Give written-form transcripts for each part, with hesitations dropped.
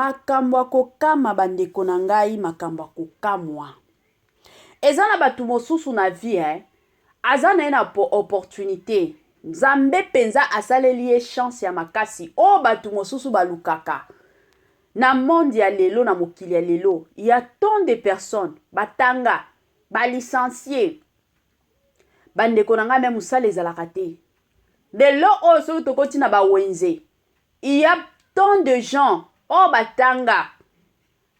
Makambo ya kokamwa bandeko na ngai, makambo ya kokamwa. Eza na bato mosusu na vie eh, aza na ye na opportunité. Nzambe mpenza asaleli ye chance ya makasi oyo bato mosusu balukaka. Na monde ya lelo, na mokili ya lelo, il y a tant de personnes batanga, ba licenciés. Bandeko na ngai, me mosala ezalaka te. Lelo oyo soki tokoti na ba wenze, il y a tant de gens oyo batanga,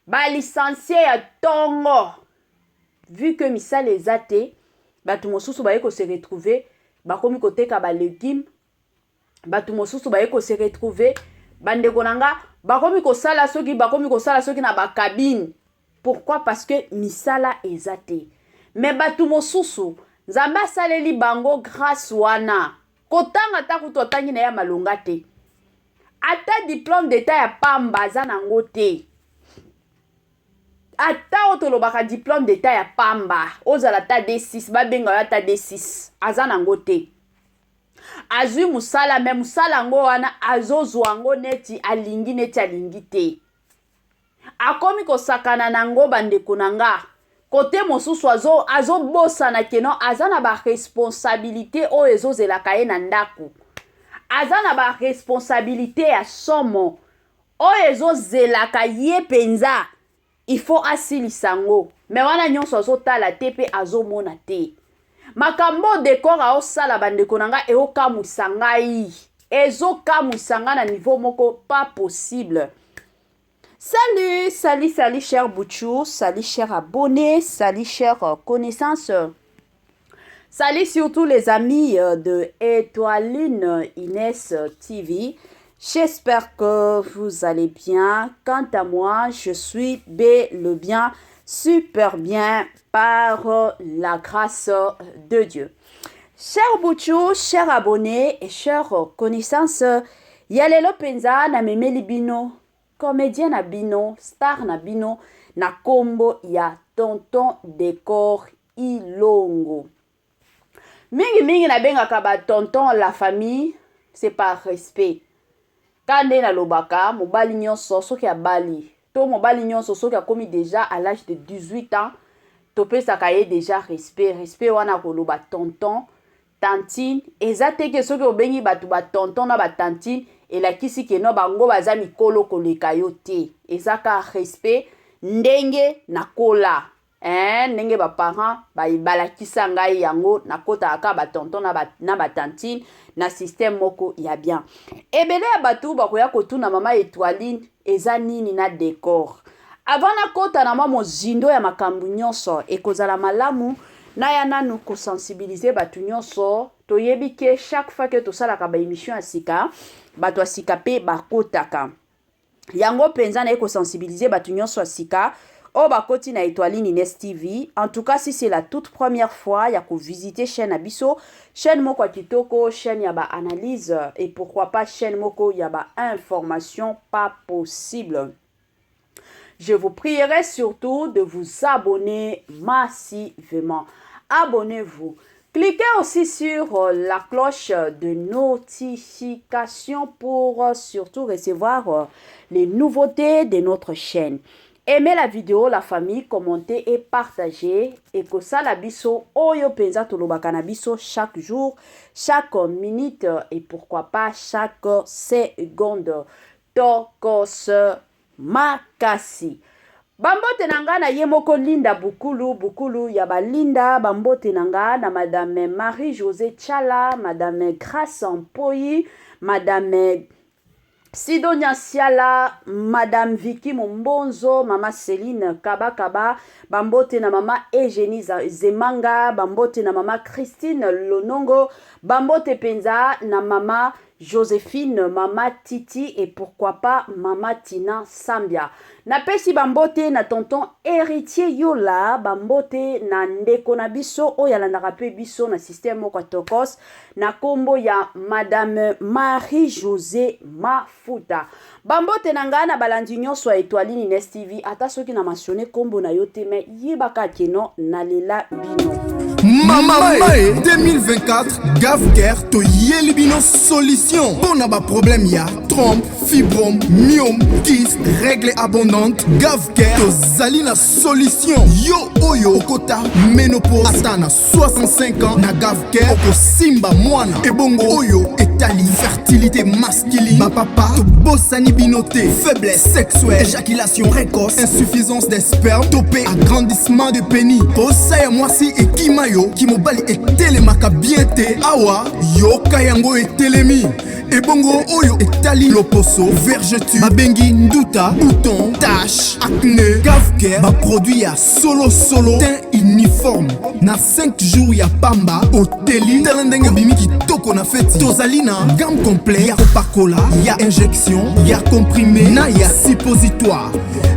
ba licenciés ya tongo. Vu que misala eza te, bato mosusu baye ko se retrouver bakomi koteka ba légumes, bato mosusu baye ko se retrouver, bandeko na nga, bakomi kosala soki na ba cabine. Pourquoi? Parce que misala eza te. Mais bato mosusu, Nzambe asaleli bango grâce wana. Kotanga, ata kutu atangi na ye ya malonga te, ata diplôme d'état ya pamba aza nango te, ata oyo tolobaka diplôme d'état ya pamba, ozala ata D6, babenga yo ata D6, aza nango te. Azwi mosala, me mosala yango wana azozwa yango neti alingi, neti alingi te. Akomi kosakana nango. Bandeko na nga, kote mosusu azobosana azo que non, aza na ba responsabilité oyo ezozelaka ye na ndako, aza na ba responsabilité ya somo oyo ezozelaka ye mpenza, il faut asilisa yango. Me wana nyonso azotala te mpe azomona te. Makambo Décor aosala, bandeko na ngai, eokamwisa ngai, ezokamwisa ngai na niveau moko pas possible. Salut, salut, salut, cher Bouchou, salut, cher abonné, salut, cher connaissance. Salut surtout les amis de Étoiline Inès TV. J'espère que vous allez bien. Quant à moi, je suis bel et bien, super bien par la grâce de Dieu. Cher Bouchou, cher abonné et chers connaissances, ya lelo penza namemeli bino comédien na bino, star na bino, na kombo ya Tonton Décor Ilongo. Mingimingi nabengaka ba tonton la famille, c'est par respect. Ka nde nalobaka, mobali nyonso soki abali, to mobali nyonso soki akomi déjà à l'âge de 18 ans, topesaka ye déjà respect. Respect wana koloba tonton, tantine, eza te ke soki obengi bato ba tonton na ba tantine, elakisi que non, bango baza mikolo koleka yo te. Eza ka respect ndenge nakola, eh, ndenge ba parents balakisa ngai yango, nakotaka kaka ba tonton na ba tantine na système moko ya bien. Ebele ya bato bakoya kotuna: "Mama Etoiline, eza nini na Décor?" Avant nakota na mwa mozindo ya makambo nyonso, ekozala malamu naya nanu ko sensibiliser bato nyonso. Toyebi ke chaque fois ke tosalaka ba émission ya sika, bato ya sika mpe bakotaka. Yango mpenza naye ko sensibiliser bato nyonso ya sika oyo bakoti na Etoiline Ines TV. En tout cas, si c'est la toute première fois ya ko visiter chaîne na biso, chaîne moko ya kitoko, chaîne ya ba analyse et pourquoi pas chaîne moko ya ba information pas possible, je vous prierai surtout de vous abonner massivement. Abonnez-vous. Cliquez aussi sur la cloche de notification pour surtout recevoir les nouveautés de notre chaîne. Aimez la vidéo, la famille, commentez et partagez. Et que ça la biso, oyo penza tolobaka na biso chaque jour, chaque minute et pourquoi pas chaque seconde. Tokos makasi. Bambote na nga na ye moko Linda Bukulu, Bukulu ya balinda. Bambote na nga na Madame Marie José Chala, Madame Grâce Mpoi, Madame Sidonia Siala, Madame Vicky Mombonzo, Mama Céline Kabakaba, bambote na Mama Eugénie Zemanga, bambote na Mama Christine Lonongo, bambote penza na Mama Joséphine, Mama Titi et pourquoi pas Mama Tina Sambia. Napesi bambote na tonton Héritier Yola, bambote na ndeko na biso oyo alandaka mpe biso na système moko ya tokos na kombo ya Madame Marie-Josée Mafuta. Bambote na ngai na balandi nyonso ya Etoiline Ines TV, ata soki na mentionner kombo na yo te, me yebaka que non, nalela bino. Mama e 2024, Gavker toyeli bino solution. solution mpo na baproblème ya trompe, fibrome, myome, kyste, règle abondante. Gavcare tozali na solution. Yo oyo okota ménopause ata na 65 ans, na Gavcare okosimba mwana. Ebongo oyo etali fertilité masculine, bapapa tobosani bino te. Faiblesse sexuelle, éjaculation précoce, insuffisance des sperme to mpe agrandissement de pénis, posa ya mwasi ekima yo, kimobali etelemaka bien te, awa yoka yango etelemi. Ebongo oyo etali loposo, vergeture babengi nduta, bouton, tache, acné, Gavcare baproduit ya solosolo, teint uniforme na 5 jours ya pamba oteli. Tala ndenge obimi kitoko na feti. Tozali na gamme complet ya kopakola, ya injection, ya comprimé na ya suppositoire.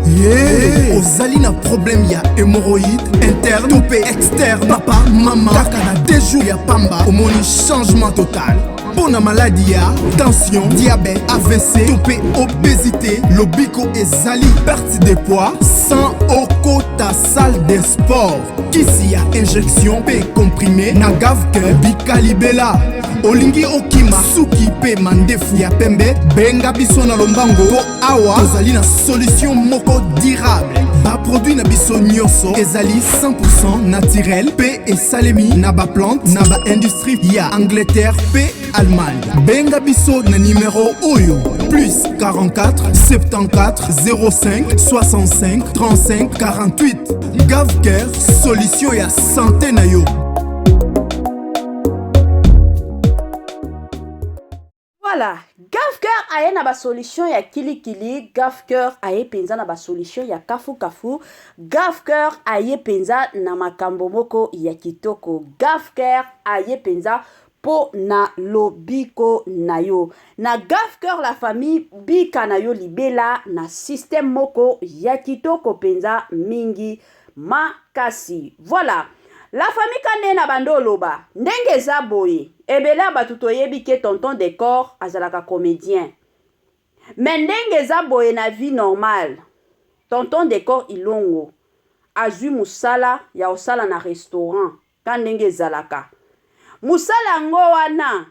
Yeah. Ozali na problème ya hémorroïde interne to mpe externe, papa, mama, kaka na 2 jours ya pamba omoni changement total. Mpo na maladi ya tension, diabète, AVC to mpe obésité, lobiko ezali perte de poids sans okota salle de sport. Kisi ya injection mpe comprimé na Gavcare, bikalibela. Olingi okima suki mpe mandefu ya pembe, benga biso na lombango mpo awa tozali na solution moko durable. Baproduit na biso nyonso ezali 100 naturel mpe esalemi na baplante na baindustrie ya Angleterre mpe Allemagne. Benga biso na nimero oyo: plus 44 74 05 65 35 48. Gavcare, solution ya santé na yo. Voilà, Gavcare aye na basolution ya kilikili. Gavcare aye mpenza na basolution ya kafukafu. Gavcare aye mpenza na makambo moko ya kitoko. Gavcare aye mpenza mpo na lobiko na yo. Na Gavcare, la famille, bika na yo libela na système moko ya kitoko mpenza mingi makasi. Voilà, la famille, ka nde na bando oloba ndenge eza boye. Ebele ya bato toyebi ke tonton Décor azalaka comédien, mais ndenge eza boye, na vie normale, tonton Décor Ilongo azwi mosala ya kosala na restaurant. Ka ndenge ezalaka, mosala yango wana,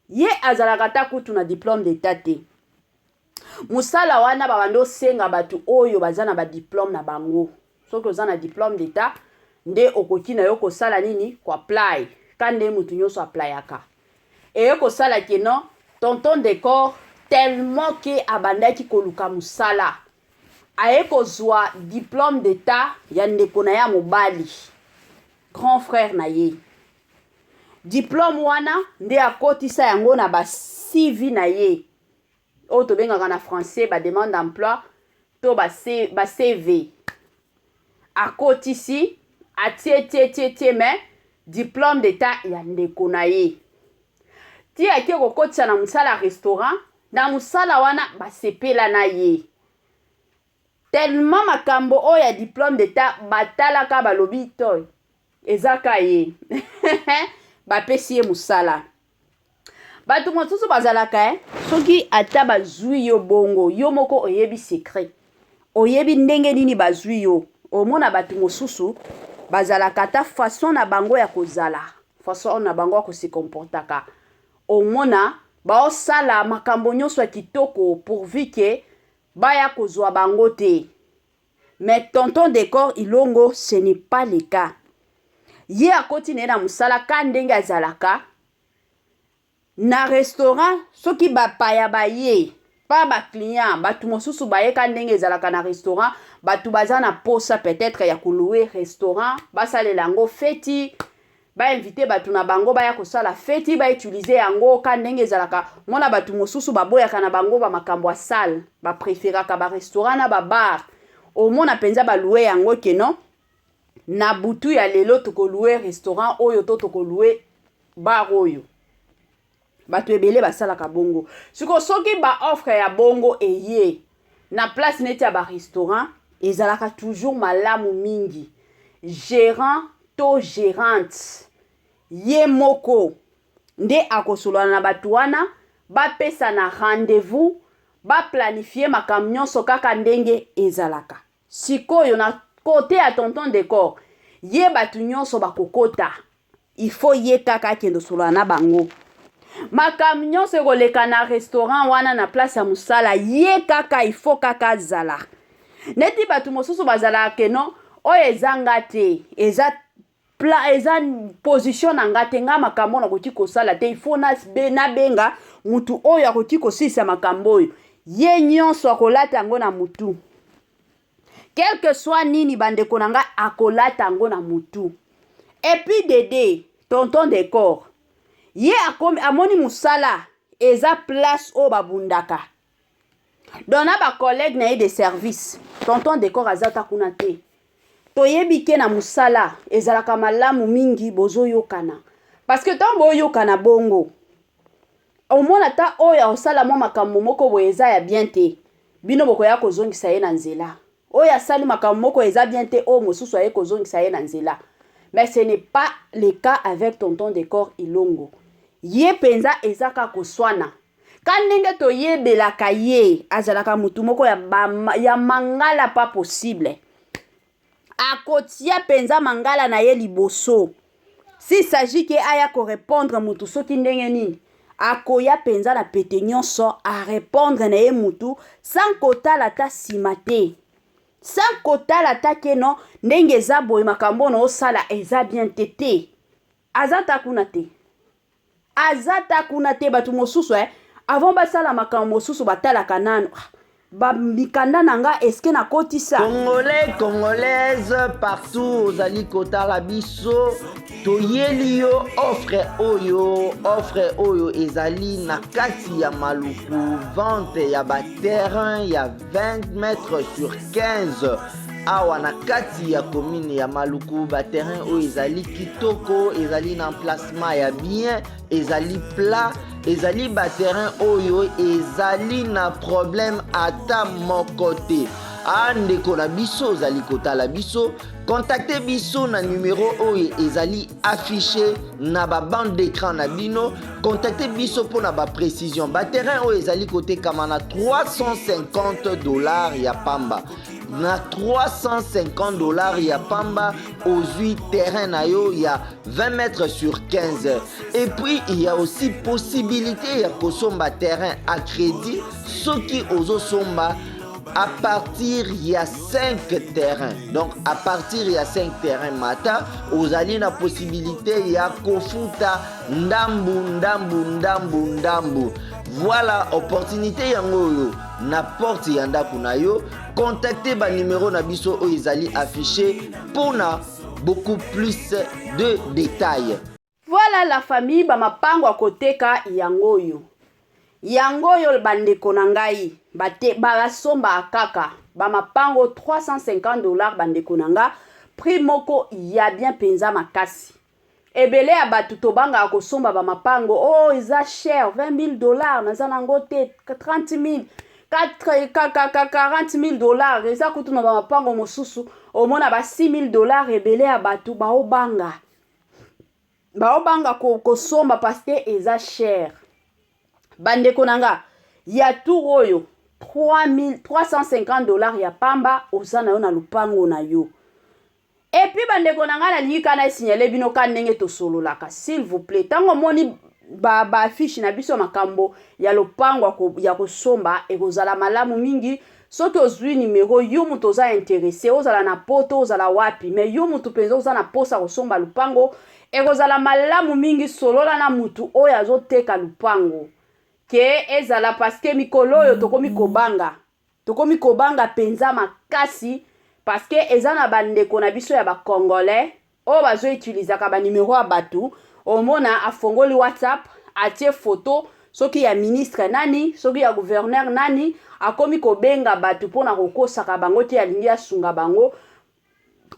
ye azalaka ta kutu na diplôme d'état te. Mosala wana babandi osenga bato oyo baza na badiplôme na bango. Soki oza na diplôme d'état nde okoki na yo kosala nini, koapply, ka nde motu nyonso applyaka. Eye kosala ke non, tonton Décor, tellement ke abandaki koluka mosala, aye kozwa diplôme d'état ya ndeko na ye ya mobali, grand frère na ye. Diplôme wana nde akotisa yango na ba CV na ye, oyo tobengaka na français bademande d'emploi to ba CV. Akotisi, atie tie tie tie, mais diplôme d'état ya ndeko na ye ti ake kokotisa na mosala ya restaurant. Na mosala wana basepela na ye tellement makambo oyo ya diplôme d'état batalaka, balobi to eza ka ye, bapesi ye mosala. Bato mosusu bazalaka soki ata bazwi yo bongo, yo moko oyebi secret, oyebi ndenge nini bazwi yo. Omona bato mosusu bazalaka ata façon na bango ya kozala, façon na bango ya kose comportaka, omona baosala makambo nyonso ya kitoko pourvu ke baya kozwa bango te. Mais tonton Décor Ilongo, ce n'est pas le cas. Ye akoti na ye na mosala ka ndenge azalaka na restaurant. Soki bapaya baye pa baclient, bato mosusu bayeka, ndenge ezalaka na restaurant, bato baza na posa peut-être ya kolouer restaurant, basalela yango feti, bainvite bato na bango baya kosala feti, bautilize yango. Ka ndenge ezalaka, mona bato mosusu baboyaka na bango bamakambo ya salle, bapréféraka barestaurant na babar. Omona mpenza balouer yango ke non, na butu ya lelo tokolouer restaurant oyo to tokolouer bar oyo. Bato ebele basalaka bongo. Sikoyo soki baoffre ya bongo eye na place neti ya barestaurant, ezalaka toujours malamu mingi gérant to gérante ye moko nde akosolola na bato wana, bapesa na rendez-vous, baplanifie makambo nyonso kaka ndenge ezalaka. Sikoyo na kote ya tonton Décor, ye bato nyonso bakokota, il faut ye kaka akende osolola na bango. Makambo nyonso ekoleka na restaurant wana na place ya mosala, ye kaka il faut kaka azala. Neti bato mosusu bazalaka que non, oyo eza nga te, eza pla, eza position na nga te, nga makambo nakoki kosala te, il faut nabenga mutu oyo akoki kosilisa makambo oyo. Ye nyonso akolata yango na mutu, quel que soit nini, bandeko na nga, akolata yango na mutu. Et puis Dede, tonton Décor, ye akomi, amoni mosala eza place oyo babundaka, donc na bacollègue na ye de service, tonton Décor aza ta kuna te. Toyebi ke na mosala ezalaka malamu mingi bozoyokana, parce que ntango boyokana bongo, omona ata oyo akosala mwa makambo moko boye eza ya bien te, bino bokoya kozongisa ye na nzela. Oyo asali makambo moko eza bien te, oyo mosusu aye kozongisa ye na nzela. Mais ce n'est pas le cas avec tonton Décor Ilongo. Ye mpenza eza kaka koswana ka ndenge toyebelaka ye, azalaka motu moko ya mangala pas possible. Akotia mpenza mangala na ye liboso. S'il s'agit ke aya korépondre mutu soki ndenge nini, akoya mpenza na pete nyonso, arépondre na ye mutu sans kotala ata nsima te, sans kotala ata ke non, ndenge eza boye, makambo na osala eza bien te. Te, aza ta kuna te, aza ta kuna te. Bato mosusu avant basala makambo mosusu, batalaka nano bamikanda na nga, eske nakotisa. Congolais, Congolaise partout ozali kotala biso, toyeli yo offre oyo. Offre oyo ezali na kati ya Maluku, vente ya baterrain ya 20 mètres sur 15 awa na kati ya commune ya Maluku. Baterrain oyo ezali kitoko, ezali na emplacement ya bien, ezali plat, ezali baterrain oyo ezali na problème ata moko te. A ndeko na biso ozali kotala biso, contacte biso na numero oyo ezali affiché na babande d'écran na bino. Contacte biso mpona baprécision. Baterrain oyo ezali kotekama na 350 $ ya pamba. Na 350 $ ya pamba, ozwi terrain na yo ya 20 mètres sur 15. Et puis il y a aussi possibilité ya kosomba terrain à crédit soki ozosomba à partir ya 5 terrains. Donc à partir ya 5 terrains mata, ozali na possibilité ya kofuta ndambu ndambu ndambu ndambu. Voilà opportunité yango oyo na porte ya ndako na yo. Contacte banimero na biso oyo ezali affiché mpona beaucoup plus de détails. Voilà la famille, bamapango ya koteka yango oyo, yango oyo, bandeko na ngai. Basombaka kaka bamapango 350 $, bandeko na nga, prix moko ya bien mpenza makasi. Ebele ya bato tobangaka kosomba bamapango. Oh, eza cher, 20 000 $, naza nango te, 30 000, 40 000 $. Eza kutu na bamapango mosusu omona ba 6 000 $. Ebele ya bato baobanga kosomba parce que eza cher. Bandeko na nga, ya tour oyo 350 $ ya pamba, oza na yo na lupango na yo. Et puis bandeko na ngai, nalingi kaka nasignale bino ka ndenge tosololaka. S'il vous plaît, ntango omoni baaffiche na biso ya makambo ya lopango ya kosomba, ekozala malamu mingi soki ozwi nimero. Yo moto oza intéressé, ozala na Poto, ozala wapi, mais yo moto mpenza oza na posa kosomba lupango, ekozala malamu mingi solola na mutu oyo azoteka lupango ke ezala, parce que mikolo oyo tokomi kobanga, tokomi kobanga mpenza makasi, parce que eza na bandeko na biso ya bacongolais oyo bazoutilisaka banimero ya bato. Omona afongoli WhatsApp, atie foto soki ya ministre nani, soki ya gouverneur nani, akomi kobenga bato mpona kokosaka bango te, alingi asunga bango.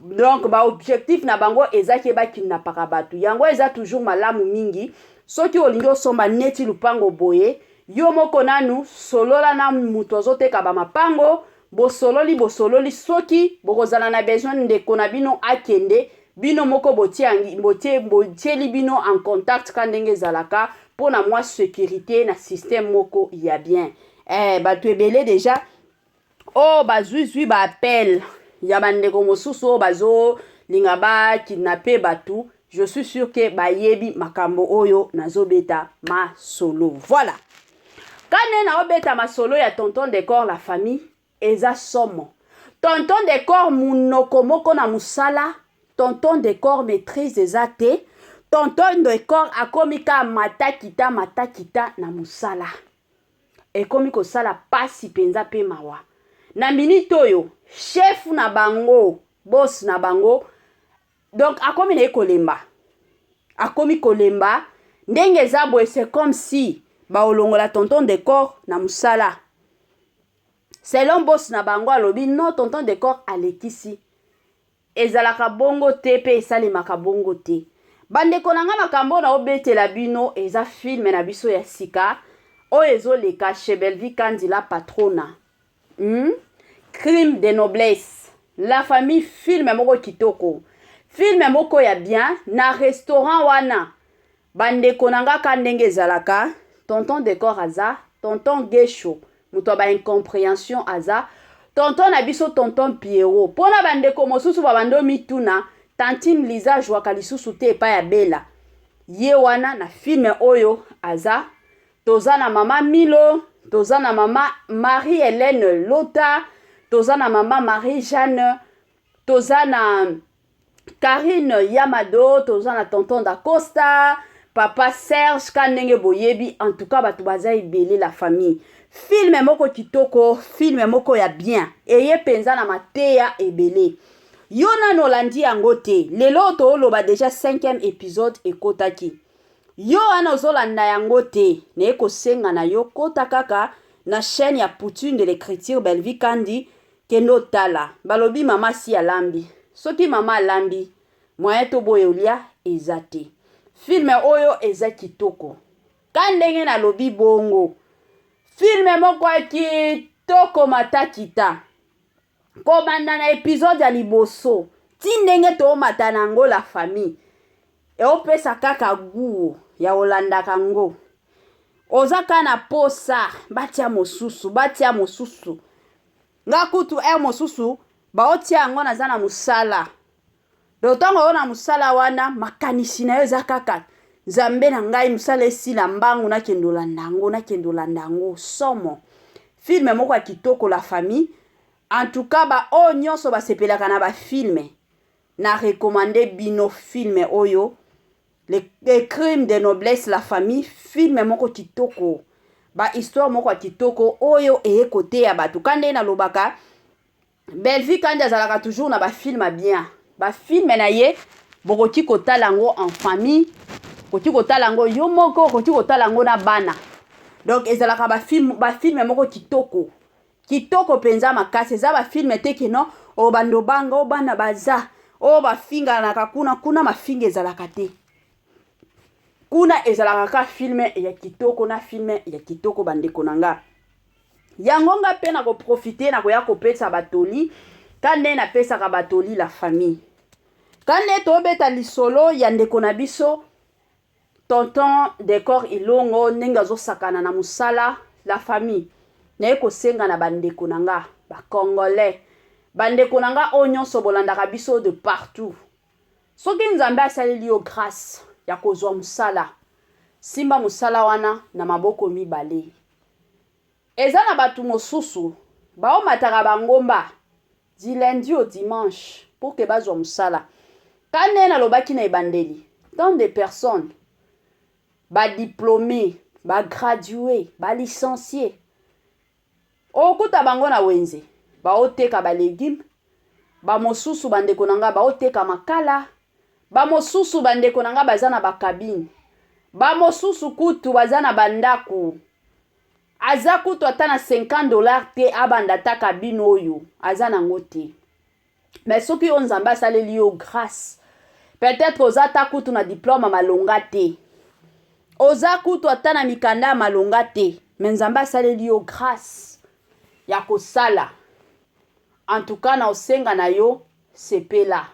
Donc baobjectif na bango ezaki bakidnapaka bato. Yango eza toujours malamu mingi soki olingi osomba neti lupango boye, yo moko nanu solola na moto azoteka bamapango. Bosololi, bosololi, soki bokozala na besoin ndeko na bino akende, bino moko botieli bino en contact ka ndenge ezalaka mpona mwa sécurité na système moko ya bien. Bato ebele déjà oyo bazwizwi baappel ya bandeko mosusu oyo bazolinga bakidnape bato. Je suis sûr que bayebi makambo oyo nazobeta masolo. Voilà. Kane naobeta masolo ya tonton Decor, la famille, eza somo. Tonton Decor munoko moko na musala, tonton Decor maîtrise eza te. Tonton Decor akomi ka mata kita mata kita na musala. Ekomi kosala pasi penza pe mawa. Na minute oyo chef na bango, boss na bango, donc akomi na ye kolemba. Akomi kolemba ndenge eza boye, c'est comme si baolongola tonton Decor na musala. Selon boss na bango alobi non, tonton Decor alekisi. Ezalaka bongo te pe esalemaka bongo te. Bandeko na nga, makambo na obetela bino eza film na biso ya sika oyo ezoleka chez Bellevue Kandi la patrona. Crime de noblesse. La famille, film moko kitoko. Film moko ya bien na restaurant wana. Bandeko na nga, ka ndenge ezalaka, tonton Decor aza, tonton Gesho, moto ya ba incompréhension aza, tonton na biso tonton Pierrot. Mpona bandeko mosusu babando mituna, tantine Liza azwaka lisusu te epai ya Bela. Ye wana na film oyo aza. Toza na mama Milo, toza na mama Marie-Hélène Lota, toza na mama Marie-Jeanne, toza na Karine Yamado, toza na tonton Dacosta, papa Serge, ka ndenge boyebi. En tout cas bato baza ebele, la famille. Film moko kitoko, film moko ya bien, eye mpenza na mateya ebele. Yo nano olandi yango te, lelo tooloba déjà 5e épisode ekotaki. Yo wana ozolanda yango te, naye kosenga na yo, kota kaka na chaîne ya Poutine de l'écriture Bellevue Kandi, kende otala. Balobi mama si alambi. Soki mama alambi, moyen toboya olia eza te. Film oyo eza kitoko. Ka ndenge nalobi bongo, film moko ya kitoko matakita. Kobanda na épisode ya liboso ti ndenge toomata na yango, la famille, eopesa kaka goût ya kolandaka ngo. Oza kaka na posa batia mosusu, batia mosusu. Nga kutu heure mosusu baotia yango, naza na mosala. Donc ntango oyo na mosala wana, makanisi na yo eza kaka: Nzambe na ngai, mosala esila mbangu, nakende olanda yango, nakende olanda yango. Somo, film moko ya kitoko, la famille. En tout cas baoyo nyonso basepelaka na bafilm, na recommander bino film oyo, Les crimes de noblesse, la famille. Film moko kitoko, bahistoire moko ya kitoko oyo eye koteya bato. Ka nde nalobaka, Bellevue Kandi azalaka toujours na bafilm ya bien. Bafilm na ye bokoki kotala yango en famille, koki kotala yango yo moko, okoki kotala yango na bana. Donc ezalaka bafilm moko kitoko, kitoko mpenza makasi. Eza bafilm te que non, oyo bando banga, oyo bana baza, oyo bafinganaka kuna. Kuna mafinga ezalaka te. Kuna ezalaka ka film ya kitoko na film ya kitoko. Bandeko na nga, yango nga mpe na koprofiter na koya kopesa batoli, ka nde napesaka batoli, la famille. Ka nde tobeta lisolo ya ndeko na biso tonton Decor Ilongo, ndenge azosakana na mosala, la famille, naye kosenga na bandeko na nga bacongolais, bandeko na nga oyo nyonso bolandaka biso de partout: soki Nzambe asaleli yo grâce ya kozwa mosala, simba mosala wana na maboko mibale. Eza na bato mosusu baomataka bangomba du lundi au dimanche pour que bazwa mosala. Ka nde nalobaki na ebandeli, tant de personnes badiplômé, bagradué, balicencié, okuta bango na wenze baoteka balégume. Bamosusu, bandeko na nga, baoteka makala. Bamosusu, bandeko na nga, baza na bacabine. Bamosusu kutu baza na bandako, aza kutu ata na 50 $ te, abanda ata cabine oyo aza nango te. Mais soki oyo Nzambe asaleli yo grâce, peut-être oza ata kutu na diplôme malonga te, oza kutu ata na mikanda ya malonga te, mais Nzambe asaleli yo grâce ya kosala, en tout cas na osenga na yo, sepela,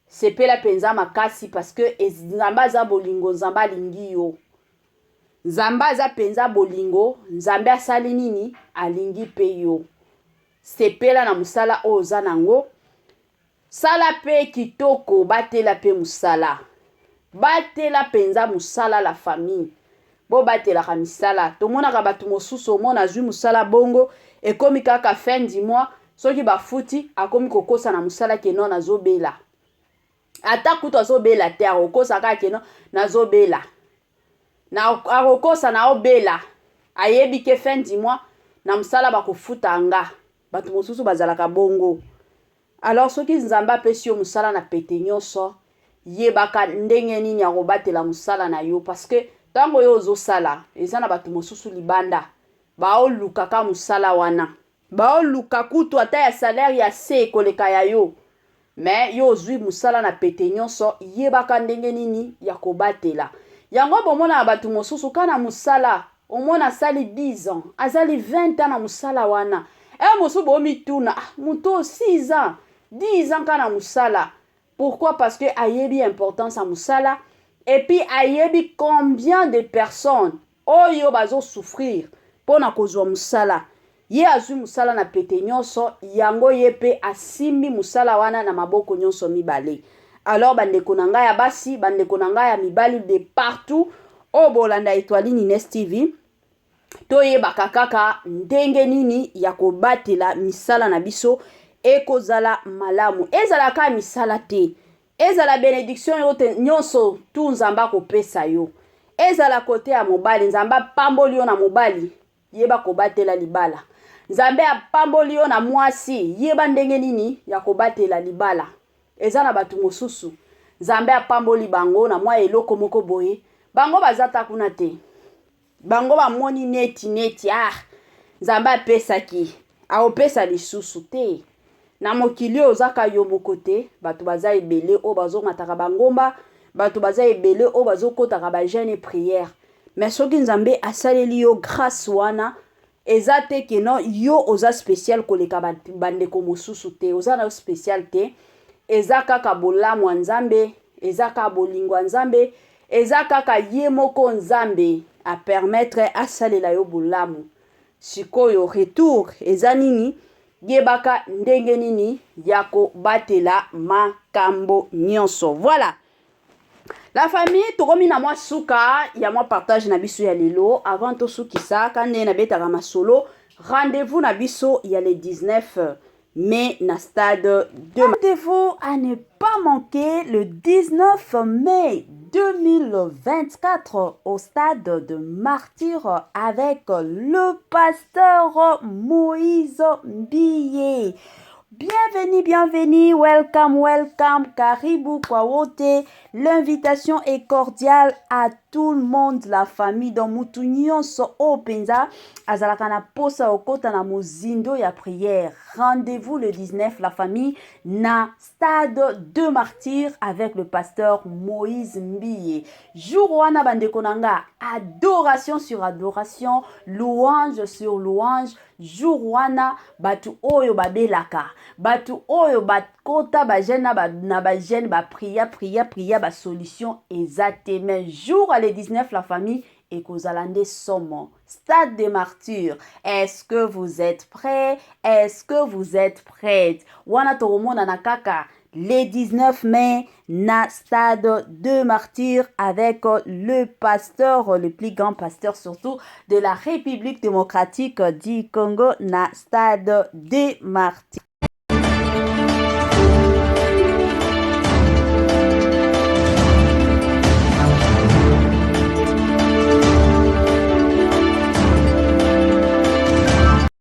sepela mpenza makasi, parce que Nzambe aza bolingo. Nzambe alingi yo. Nzambe aza mpenza bolingo. Nzambe asali nini? Alingi mpe yo. Sepela na mosala oyo oza nango. Sala pe kitoko batela pe musala. Batela penza musala la famille. Bobatelaka misala. Tomonaka batu mosusu omona azui musala bongo ekomi kaka fin du mois soki bafuti akomi kokosa na musala ke non nazobela. Ata kutu azobela te akokosa kaka ke non nazobela. Na akokosa naobela ayebi ke fin du mois na musala bakofuta nga. Bato mosusu bazalaka bongo. Alors soki Nzambe apesi yo mosala na pete nyonso, yebaka ndenge nini ya kobatela mosala na yo parce que ntango yo ozosala eza na bato mosusu libanda baoluka ka mosala wana, baoluka kutu ata ya salaire ya se koleka ya yo, mais yo ozui mosala na pete nyonso, yebaka ndenge nini ya kobatela yango. Bomonaka bato mosusu ka na mosala, omona asali 10 ans, azali 20 ans na mosala wana. E mosusu bomituna, ah, moto oyo 6 ans, 10 ans ka na mosala. Pourquoi? Parce que ayebi importance ya mosala et puis ayebi combien de personnes oyo bazo souffrir mpo na kozwa mosala. Ye azwi mosala na pete nyonso, yango ye mpe asimbi mosala wana na maboko nyonso mibale. Alors bandeko na ngai ya basi, bandeko na ngai ya mibali de partout oyo bolanda Etoile Ines TV, toyebaka kaka ndenge nini ya kobatela misala na biso ekozala malamu. Ezala kaka misala te, ezala benediction yo te nyonso tu Nzambe akopesa yo. Ezala kote ya mobali, Nzambe apamboli yo na mobali, yeba kobatela libala. Nzambe apamboli yo na mwasi, yeba ndenge nini ya kobatela libala. Eza na bato mosusu Nzambe apamboli bango na mwa eloko moko boye, bango baza ta kuna te, bango bamoni neti neti ah, Nzambe apesaki aopesa lisusu te. Na mokili oyo ozaka yo moko te, bato baza ebele oyo bazomataka bangomba, bato baza ebele oyo bazokotaka ba jeûne et prière. Mais soki Nzambe asaleli yo grâce wana, eza te ke non yo oza spécial koleka bandeko mosusu te, oza na yo spécial te. Eza kaka bolamu ya Nzambe, eza kaka bolingo ya Nzambe, eza kaka ye moko Nzambe a permettre asalela yo bolamu. Sikoyo retour eza nini? Yebaka ndenge nini ya kobatela makambo nyonso. Voilà la famille, tokomi na mwa suka ya mwa partage na biso ya lelo. Avant tosukisa, ka nde nabetaka masolo, rendez-vous na biso ya le 19 mai na stade de Rendez-vous à ne pas manquer le 19 mai 2024 au stade de Martyrs avec le pasteur Moïse Mbiye. Bienvenue, bienvenue, welcome, welcome, karibu kwa wote. L'invitation est cordiale à tout le monde, la famille. Donc mutu nyonso oyo penza azalaka na posa okota na mozindo ya prière. Rendez-vous le 19, la famille, na stade de Martyrs avec le pasteur Moïse Mbiye. Jour wana bandeko na nga, adoration sur adoration, louange sur louange. Jour wana bato oyo babelaka, bato oyo bakota ba jeûne na ba jeûne, ba priya priya priya, ba solution eza te. Mais jour le 19, la famille, ekozala nde somo. Stade de Martyrs, est-ce que vous êtes prêts? Est-ce que vous êtes prêtes? Wana tokomonana kaka le 19 mai na stade de Martyrs avec le pasteur, le plus grand pasteur surtout de la République démocratique du Congo, na stade de Martyrs.